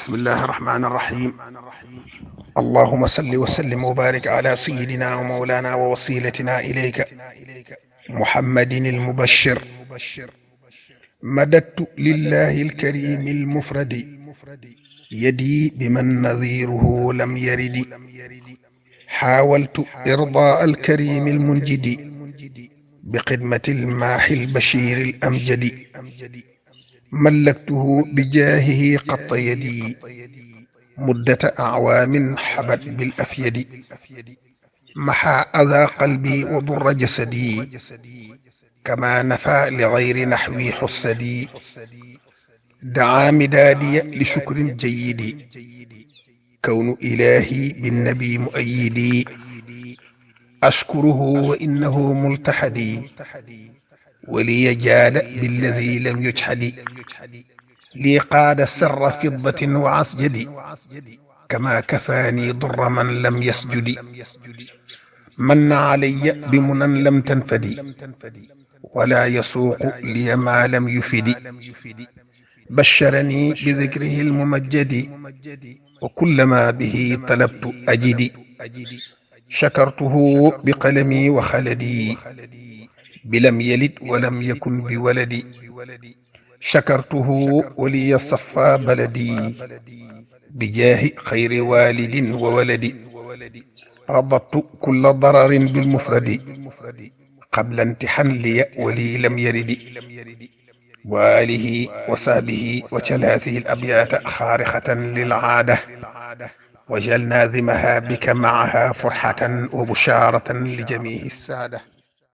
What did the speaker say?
bismillahi irrahmani irrahim allahuma salli wa sallim wa barik ala sayidina wa mawlana wa wasilatina ilayka muhammadin almubashir madattu lillahi alkarimi almufradi yadi biman nadiruhu lam yaridi xaawaltu irdaa alkarimi almunjidi bixidmati almaaxi albashir alamjadi ملكته بجاهه قط يدي مدة أعوام حبت بالأفيد محى أذى قلبي وضر جسدي كما نفى لغير نحوي حسدي دعا مدادي لشكر جيد كون إلهي بالنبي مؤيدي أشكره وإنه ملتحدي ولي جاد بالذي لم يجحد لي قاد سر فضة وعسجد كما كفاني ضر من لم يسجد من علي بمنى لم تنفد ولا يسوق لي ما لم يفد بشرني بذكره الممجد وكلما به طلبت أجد شكرته بقلمي وخلدي بلم يلد ولم يكن بولدي شكرته ولي صفى بلدي بجاه خير والد وولد رضت كل ضرر بالمفرد قبل امتحان لي ولي لم يرد وآله وصحبه وجل هذه الأبيات خارقة للعادة وجل ناظمها بك معها فرحة وبشارة لجميع السادة